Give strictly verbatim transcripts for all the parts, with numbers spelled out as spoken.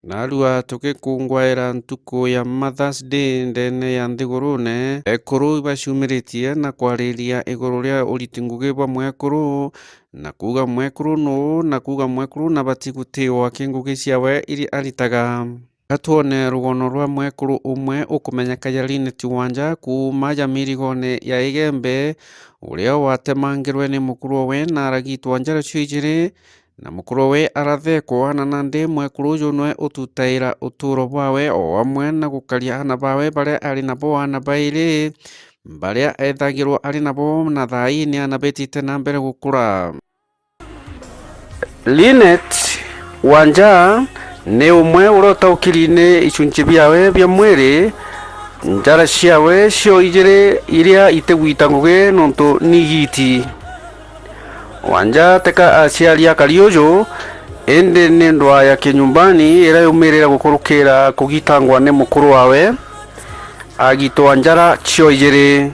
Naarua tugikungwaira ntuku ya Mother's Day ndeene ya nthiguruune, ekuru ibaciumiritie na kwariria iguru ria uriti ngugi bwa mwekuru, na kuuga mwekuru nuu, na kuuga mwekuru nabati gutiiwa ki ngugi ciawe iria aritaga. Ka twone rugono rwa mwekuru umwe ukumenyeka ja Linet Wanja kuuma ja mirigone ya Igembe, uria watemangirwe ni mukuruwe na aragitwa njara cio ijiri, na mukuruwe arathekwa, na nandi mwekuru uju nwe ututaira utuuro bwawe o amwe na gukaria aana bawe baria ari nabo aana bairi, baria ethagirwa ari nabo na thaa ii ni aana betite na mbere gukura. Linet Wanja ni umwe uria utaukiri ni icunci biawe bia mwiri, njara ciawe cio ijiri iria itigwita ngugi nontu ni igiti. Wanja teka aciari akari uju, indi ni ndwaa ya kinyumbani iria yumirire gukurukira kugitangwa ni mukuru wawe, agitwa njara cio ijiri.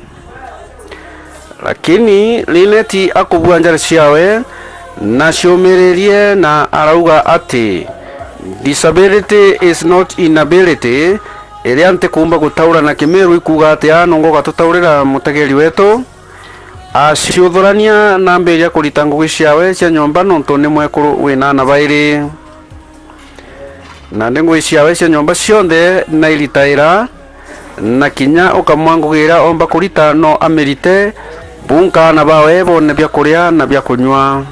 Lakini Linet akubua njara ciawe, na ciumiririe na arauga ati, "Disability is not inability," iria ntikuumba gutaura na Kimiru ikuuga atia, nongo ugatutaurira mutegeri wetu. Aciuthurania na ambiria kurita ngugi ciawe cia nyomba nontu ni mwekuru wina aana bairi. Nandi ngugi ciawe cia nyomba cionthe nairitaira, na kinya ukamwa ngugi iria omba kurita no amirite, bunka aana bawe boone bia kuria na bia kunyua.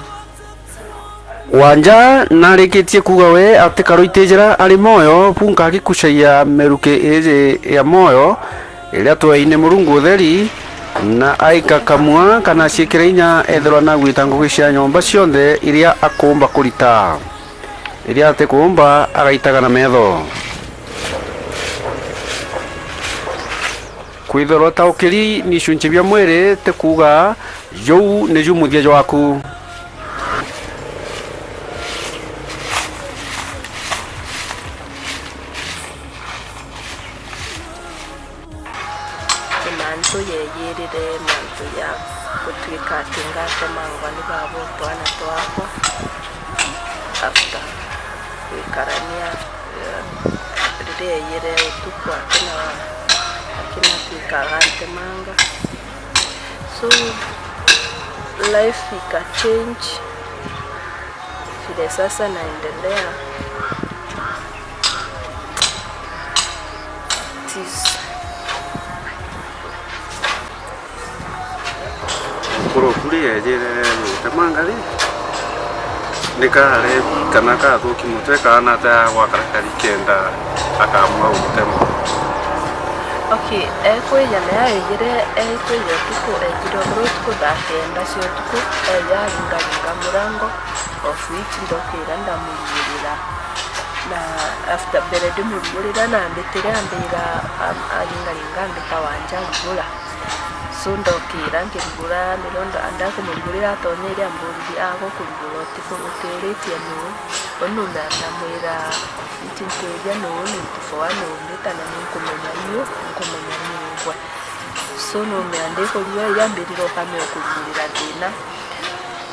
Wanja narikitie kuuga we atikarwa itijira ari mwoyo, bunka agikucagia miruki iji ya mwoyo iria tweeine Murungu utheri, na aikakamua kana aciikira inya ethirwa nagwita ngugi cia nyomba cionthe iria akuumba kurita. Riria atikuumba, agaitaga na meetho. Kwithirwa utaukiri ni icunci bia mwiri ti kuuga juu niju muthia jwaku. Ni mantu yeeyirire mantu ja gutwika ati ngatemangwa ni baba o twana twakwa, after gwikarania, eh, riria eeyire utuku akina, akinatwika agantemanga. So, life ika change. Vile sasa naendelea, it is Mukuru uku ri eejire gutemanga ri, ni karebi kana kathuki mutwe, kana ata gwakara kari kenda akamua gutema? Okay, ekwija naye aijire, ekwija utuku, eejire uguru utuku thaa kenda cia utuku, eeja aringaringa murango, of which ndokira ndamuringirira. Na after, mbere ndimurigurira, na ambitire ambira, am-, aringaringa ambita Wanja, rigura. So ndokira nkirigura, nirio nda-, ndakumurigurira atonyeire amburirie, "Ago kurigura uti-, utiuritie nuu?" Uu nume ndamwira, "Nti ntiuria nuu, nontu for one umbita na ninkumenya iu, nkumenya ni ungwe." So nume ndikuria iria ambirire ukamea kurigurira thina.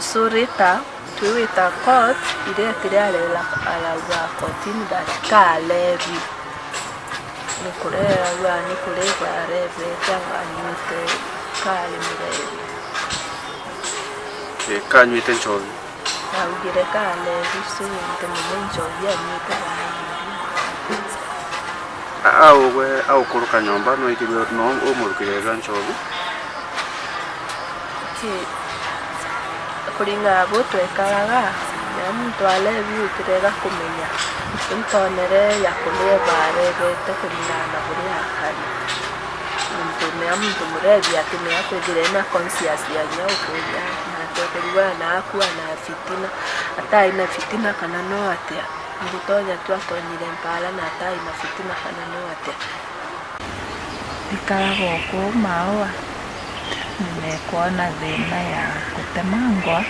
So later, twigwita court, iretire arera, arauga kotini that ka alevi. Ni kureragua, ni kureva arevete, anywite, ka ari murevi. Ii, ka anywite nchovi. Augire ka alevi, so ntimenye nchovi anywite kana alevi. A-, augwe, aukuruka nyomba, no ithirwe no umurukire ega nchovi? Ki-, kuringana na bu twekaraga, na muntu alevi utirega kumenya. Intonere ya kureva arevete kuringana na buria akari. Nontu mea muntu murevi atimea kwithira ena conscious ya kinya gukuria, na atekurigwa na akua na fitina, atai na fitina kana no atia. Ngutonya tu atonyire mpaara na atai na fitina kana no atia. Ndikaraga o kuu Maua, na nimekwona thina ya kutemangwa,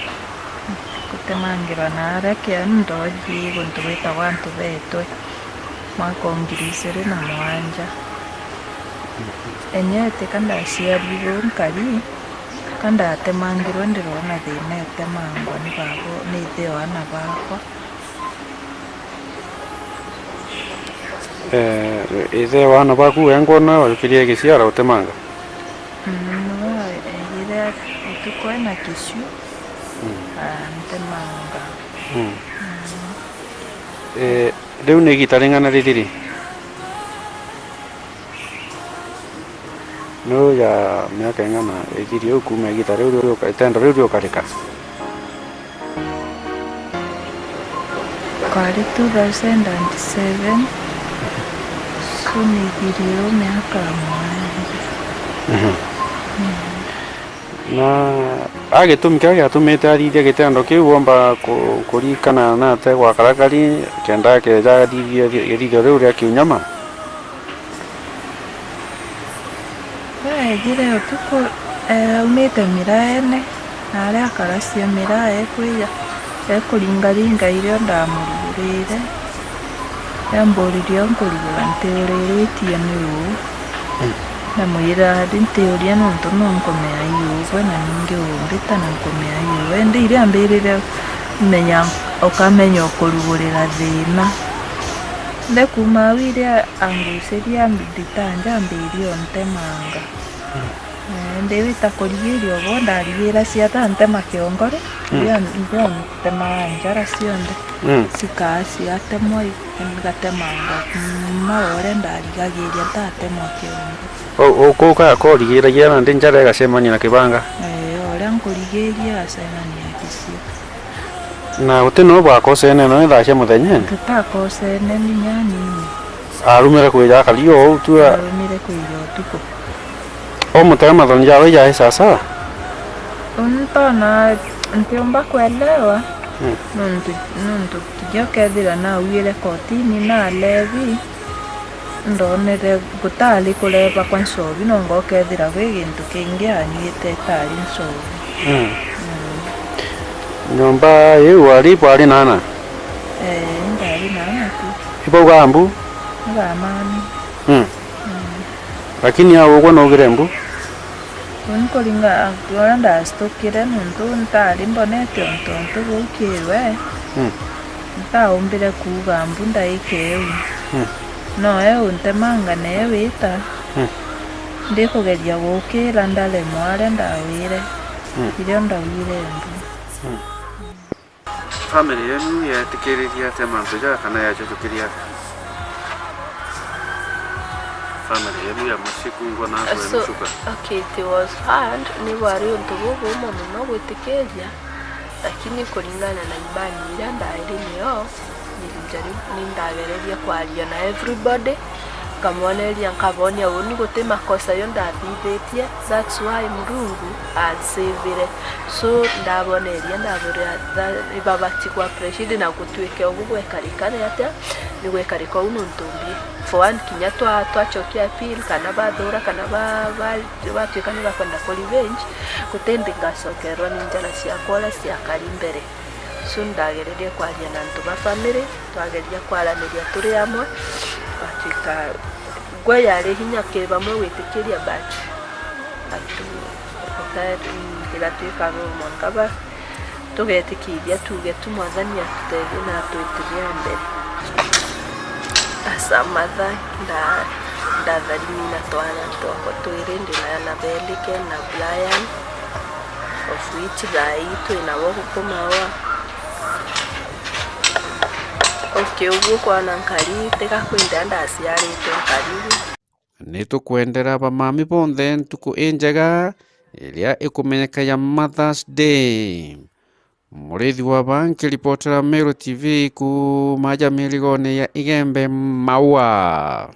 kutemangirwa na aria kiondo nthii guntu gwitagwa Ntubetwe, mwaka o ngiri ijiri na mugwanja. Enyewe tika ndaciarirwe nkari, ka ndatemangirwe ndirona thina itemangwa ni babo, ni ithe o aana bakwa. Eh, ithe wa aana baku wengwa na wajukirie giciara utemanga? Mm, no, ejire utuku ena kiciu, mm, antemanga. Mm. Mm. Eh, riu ni igita ring'ana rithiri? Niu ya miaka ing'ana ithiri uu kuuma igita riu riu riuka-, itendo riu riukarika? Kwari two thousand and seven, so ni ithiri uu miaka mugwanja. Mhm. Mm. Na a gitumi kiria giatumite athithia gitendo kiu, womba ku-, kuririkana na ate gwakarakari kenda akeja athithia githithio riu ria kiunyama? Weejire utuku, eh, aumite miraene, na aria akaracia miraa ekwija, ekuringaringa irio ndamurugurire. Eamburirie, "Nkurugura ntiuriritie ni uu?" Mm. Ndamwira, "Ndi ntiuria nontu no nkumea iugwe, na ningi umbita na nkumea iugwe." Indi iria ambirire menya, ukamenya ukurugurira thiina. Nde kuuma au iria angucirie ambita nja, ambirie untemanga. Mm. Eh, ndi wita kurigiria ubo, ndarigira ciata ntema kiongo ri, mm, ndio, ndio ntemaga njara cionthe. Mm. Cikaa ciatemwa, i-, ngatemanga kuuma uria ndarigagiria ntatemwa kiongo. U-, ukuka kurigiragia nandi njara igacemania na kibanga? Eh, uria nkurigiria igacemania na gicio. Na guti no bwakosene no thaa cia muthenya? Tutakosene ni nyanini. Arumire kwija akari o uu tu a- Arumire kwija utuku. O mutega mathoni jawe jai sawasawa? Ntona ntiumba kuelewa. Mm. Nontu, nontu kinya ukethira nauire kotini na alevi, ndonere gutari kureva kwa nchobi, nonga ukethira gwi gintu kingi anyuite itari nchobi. Mm. Mm. Nyomba iu ari bwari na ana? Ee, ndari na ana tu. Ibaugaa mbu? Ibamami. Mm. Mm. Lakini au ugwe nugire mbu? Uni kuringa uria ndastukire, nontu ntari mbonete untu, untu buu kirwe. Mm. Ntaumbire kuuga mbu ndaike iu. Mm. No eu ntemanga nae wita. Mm. Ndikugeria gukira ndaremwa aria ndawire. Mm. Irio ndauire mbu. Mm. Family yenu yetikiririe atia mantu jaa kana yajujukirie atia? Family yenu ya mucii kungwa na antu So, enu cuka? Okay, it was hard. Ni bwari untu bubuuma mono gwitikiria, lakini kuringana na imani iria ndairi nayo, ninjari-, nindagereria kwaria na everybody, nkamwoneria, nkabonia uni guti makosa yo ndathithitie, that's why Murungu ansavire. So, ndaboneria, ndabwira, tha-, ibabati ku appreciate na gutuike ugu gwekarika ni atia, ni gwekarika uu nontu mbi. For one, kinya twa-, twachokia appeal, kana bathura, kana ba-, ba-, batuika ni bakwenda ku revenge, guti ndi ngacokerwa ni njara ciakwa uria ciakari mbere. So, ndagererie kwaria na antu ba family, twageria kwaraniria turi amwe, twatuika, gwe yari hinya ki bamwe gwitikiria, but atu-, tuta-, mm, igatuika no mwanka ba-, tugetikithia tuge tu Mwathani atutethie na atwitirie mbere. Asa matha, nda-, ndatharimina twana twakwa twiri, ndi na Annabelle ke na Brian, of which thaa ii twi nabo guku Maua. Okay, uguo kwana nkari, tiga kwinda ndaciaritwe nkari. Ni tukwendera bamami bonthe ntuku injega iria ikumenyeka ya Mother's Day. Murithi wa ba nkiripotera Meru T V kuuma ja mirigone ya Igembe Maua.